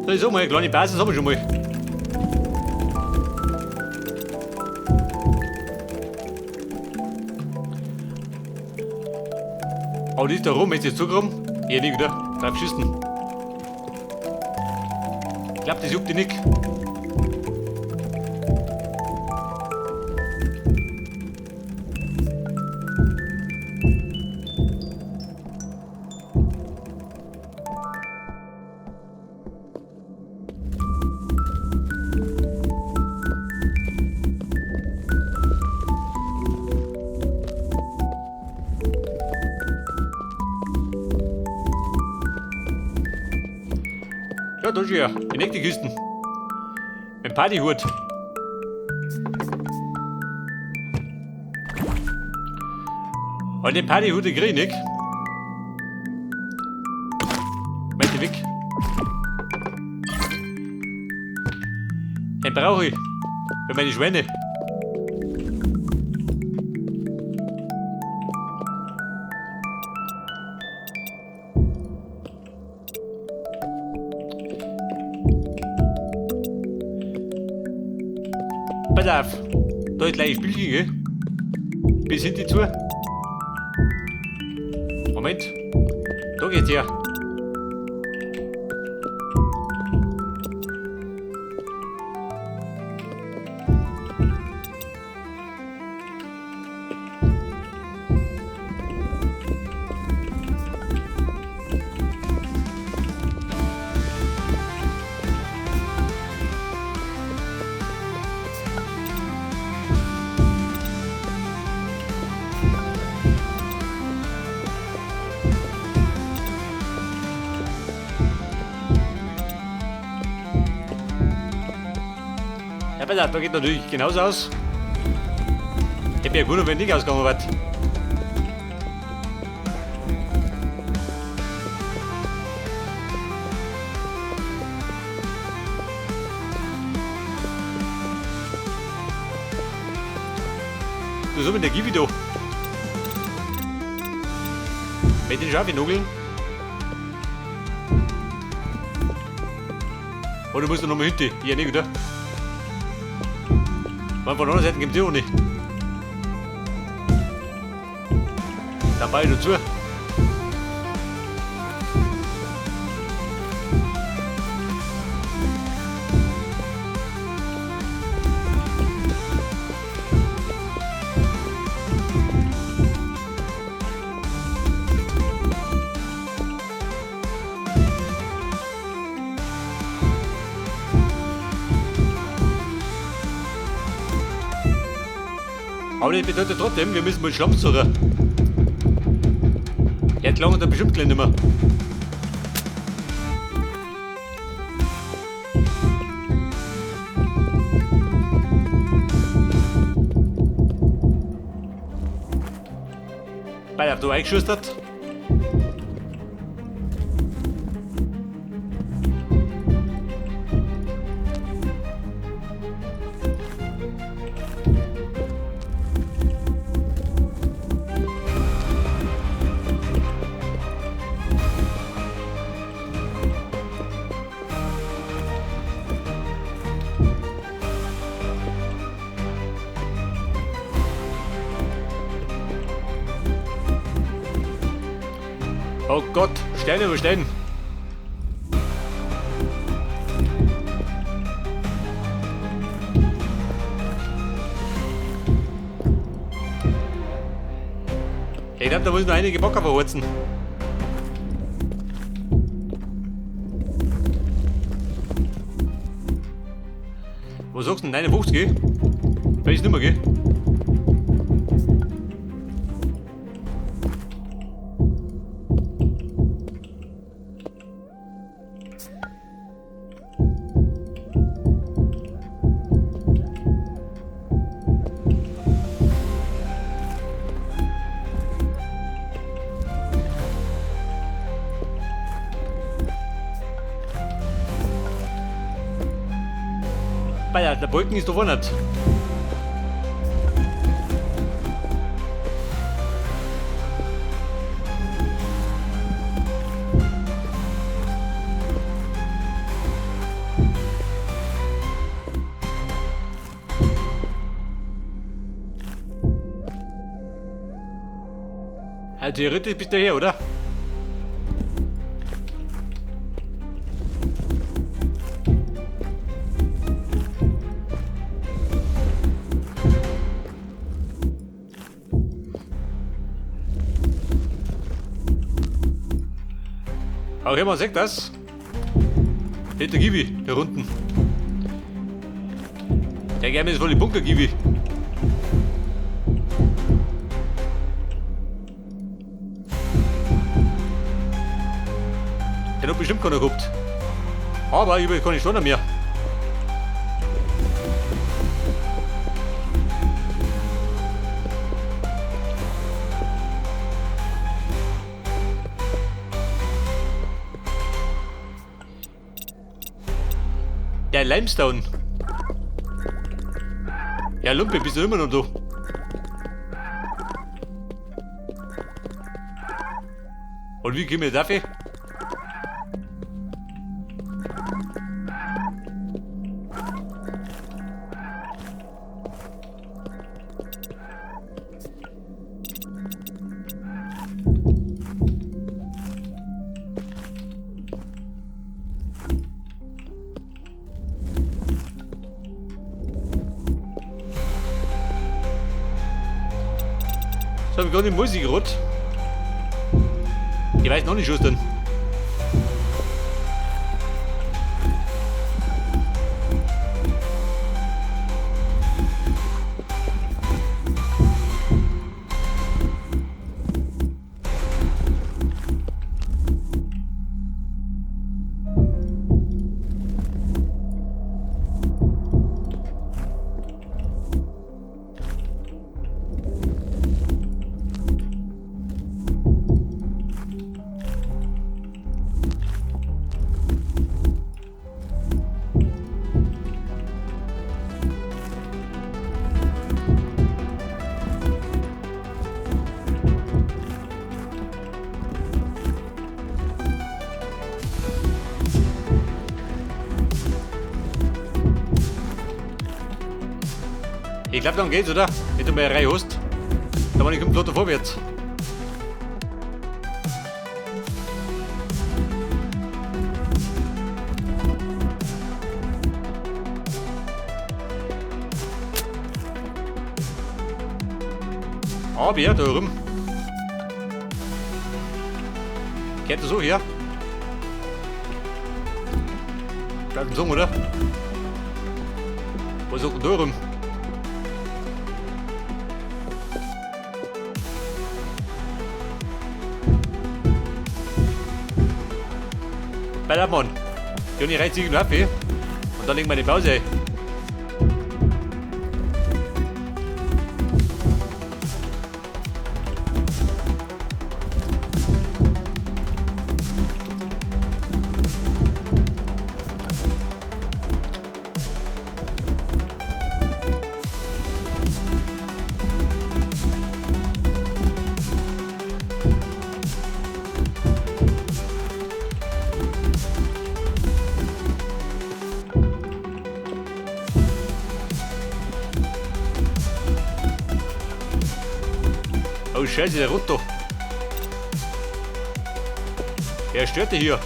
So, ich sag mal, eine kleine Basis haben wir schon mal. Aber die ist da rum, wenn sie jetzt zugekommen. Ja, nicht wieder. Drauf geschissen. Ich glaub, das juckt die nicht. Ja, da ist ja. Die nächste Kisten. Mein Partyhut. Und den Partyhut den krieg ich nicht. Meinte weg. Den brauche ich. Für meine Schweine. Pass auf. Da ist gleich ein Spielchen, gell? Bis hinten zu. Moment. Da geht's her. Ja, pass auf, da geht natürlich genauso aus. Hätte mich ja gewundert, wenn nicht ausgegangen wäre. Du, so mit der Givi da. Mit den Schafe nageln. Oder musst du nochmal hinten? Ja, nicht, oder? Man, von der anderen Seite gibt es auch nicht. Dann baue ich dazu. Aber das bedeutet trotzdem, wir müssen mal Schlamm suchen. Jetzt lange da bestimmt gleich nicht mehr. Bei der du eingeschustert. Oh Gott, Steine über Stein. Ich glaube, da muss noch einige Bocker verhurzen. Was sagst du denn? 59, gell? Weiß nicht mehr, gell? Bei der Balken ist da wohl nicht. Also theoretisch bist du hier, oder? Okay, man sieht das. Hinter Gibi, da unten. Der gerne ist voll die Bunker, Gibi. Der hat bestimmt keiner gehabt. Aber ich habe keine Stunde mehr. Der Limestone. Ja, Lumpe, bist du immer noch da? Und wie kommen wir dafür? So, hab ich gerade die Musik gerot. Ich weiß noch nicht, was denn. Ich glaube, dann geht's, oder? Wenn du mal eine Reihe hast. Da war ich kommt vorwärts. Aber ja, da rum. Geht das so her? Bleibt so, oder? Was ist denn da rum? Bei Mann. Johnny reizt sich auf, und dann legen wir eine Pause ein. Oh Scheiße, der runter. Er stört dich hier.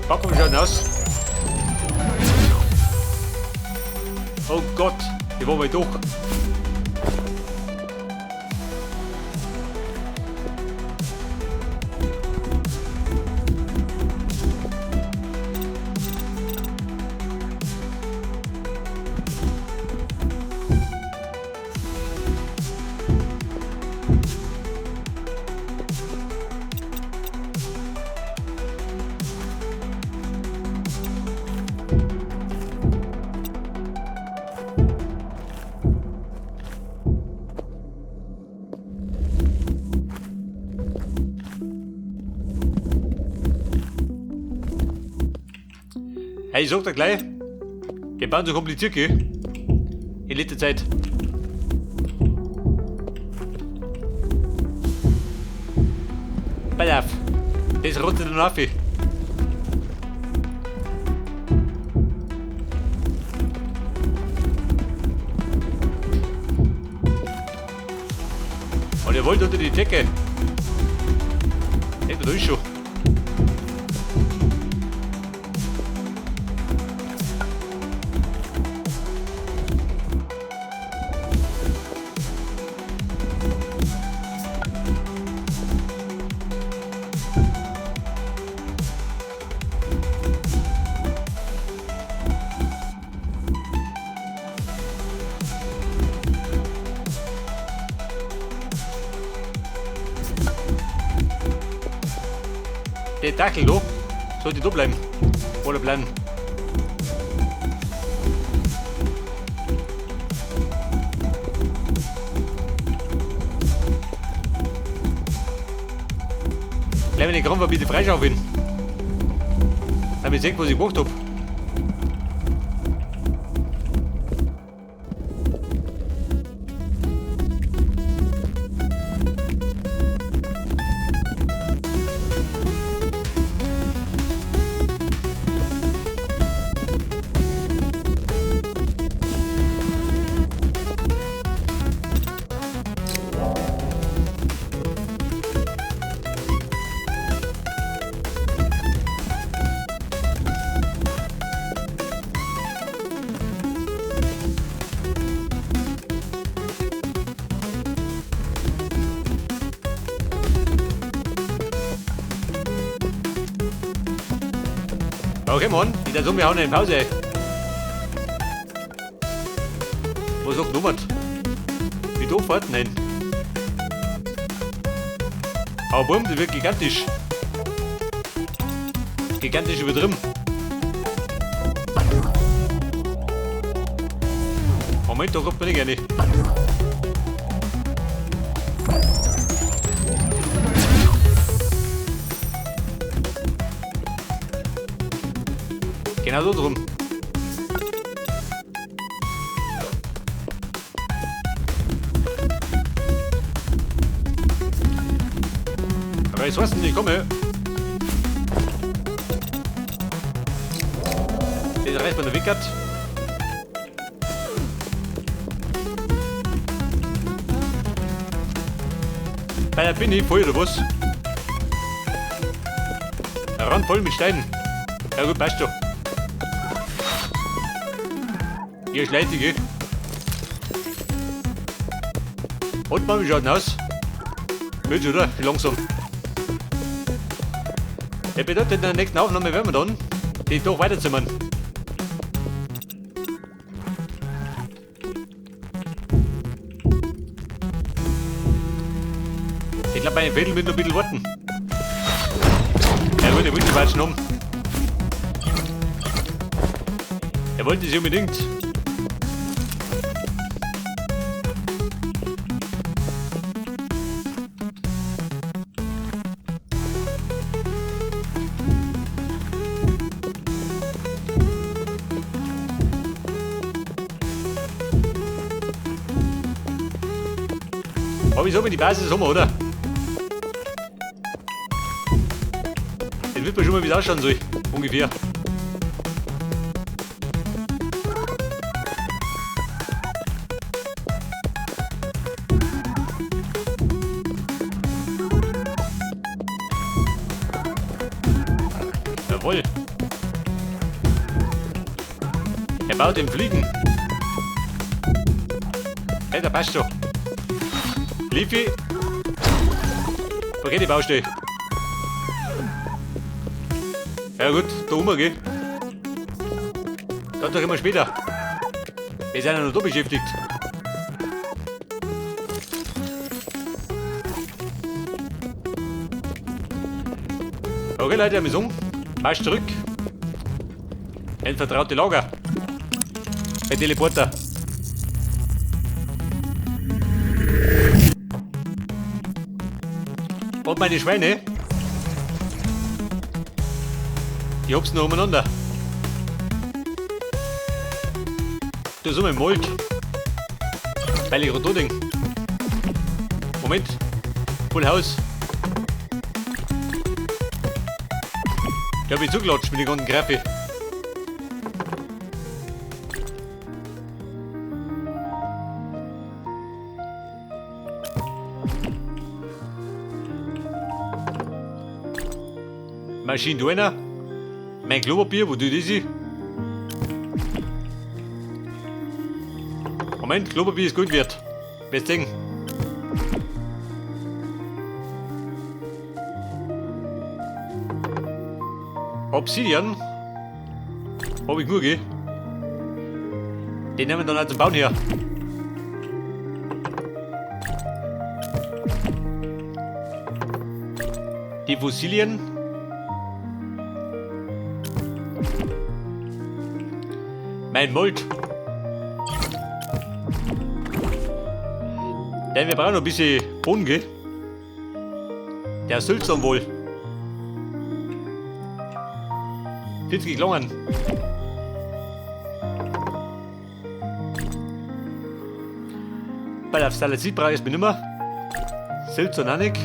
Packen wir schon aus. Oh Gott, die wollen wir durch. Hey, ich sag dir gleich, wir bauen so kompliziert, gell? In letzter Zeit. Pass auf, das runter dann auf. Und er wollte unter die Decke. Hey, da ist schon. Der Dackel da sollte da bleiben. Oder bleiben. Gleich wenn ich Gramm bitte freischaufeln. Damit ich sehe, was ich gemacht hab. Okay, Mann, ich darf so, wir hauen eine Pause. Was sagt niemand? Wie doof fährt denn? Aber Bum, das wird gigantisch. Gigantisch übertrieben. Moment, da kommt man nicht rein. Genau so drum. Aber jetzt weiß nicht, ich komme. Den Rest von der Wickert. Bei der bin ich voll oder was? Rand voll mit Steinen. Ja gut, passt schon. Hier ist Leitige. Und mal, wie schaut denn aus? Willst du, oder? Langsam. Das bedeutet, in der nächsten Aufnahme werden wir dann die doch weiterzimmern. Ich glaube, meine Fädel wird noch ein bisschen warten. Er wollte die Watschen um. Er wollte sie unbedingt. Aber wieso, wenn die Basis um, oder? Jetzt wird man schon mal, wie es ausschauen soll. Ungefähr. Jawohl. Er baut den Fliegen. Hey, da passt schon. Lifi. Okay, die Baustelle. Ja gut, da oben, gell? Da doch immer später. Wir sind ja noch da beschäftigt. Okay, Leute, wir sind Marsch zurück. Ein vertraute Lager. Ein Teleporter. Und meine Schweine. Die hopsen noch umeinander. Da ist um ein Molk. Weil ich gerade da denk. Moment. Voll Haus. Ich hab mich zugeklatscht mit den ganzen Graffe. Maschine da einer. Mein Klopapier, wo tut das ich? Moment, Klopapier ist gut wert. Best Ding. Obsidian. Hab ich nur, gell? Den nehmen wir dann auch zum Bauen her. Die Fossilien. Mein Mold. Denn wir brauchen noch ein bisschen Boden, gell? Der Sülzern wohl. 40 gelungen. Bei der Salazit brauche ich es mir nimmer. Sülzern auch nicht.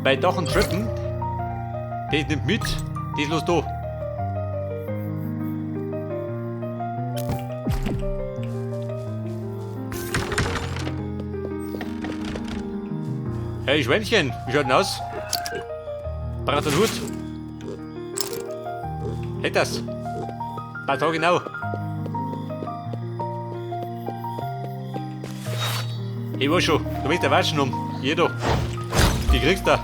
Bei Dach und Treppen, das nimmt mit, das los da. Hey Schweinchen, wie schaut denn aus? Braucht einen Hut? Hätt das? Paar Tage genau. Ich weiß schon, du bist der Watschen um. Jeder. Die kriegst du.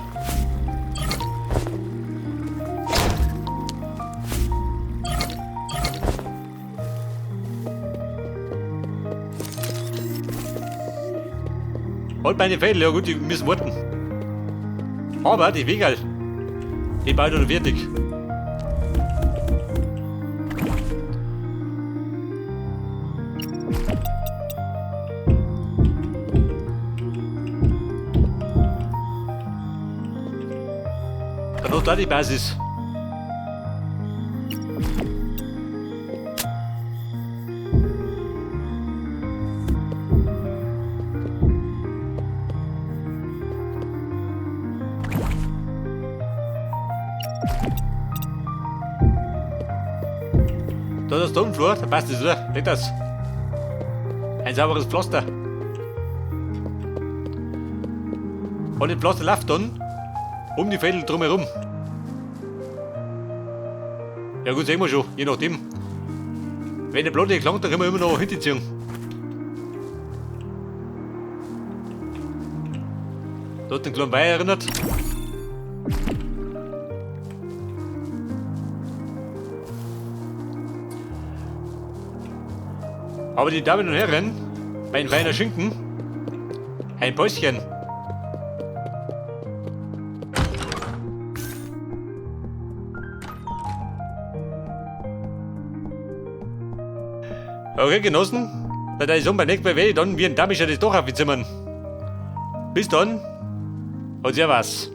Halt meine Fädel, ja gut, die müssen warten. Aber die Wegerl, die baut noch fertig. Dann noch da die Basis. Da ist das Stonefloor, da passt das, oder? Nicht das. Ein sauberes Pflaster. Und das Pflaster läuft dann um die Fädel drumherum. Ja gut, sehen wir schon, je nachdem. Wenn der Platte gelangt, dann können wir immer noch hinterziehen. Da hat den kleinen Weiher erinnert. Aber die Damen und Herren, mein feiner Schinken, ein Päuschen. Okay, Genossen, da ist beim nächsten Mal werde ich dann wie ein Damischer das doch aufzimmern. Bis dann und servus.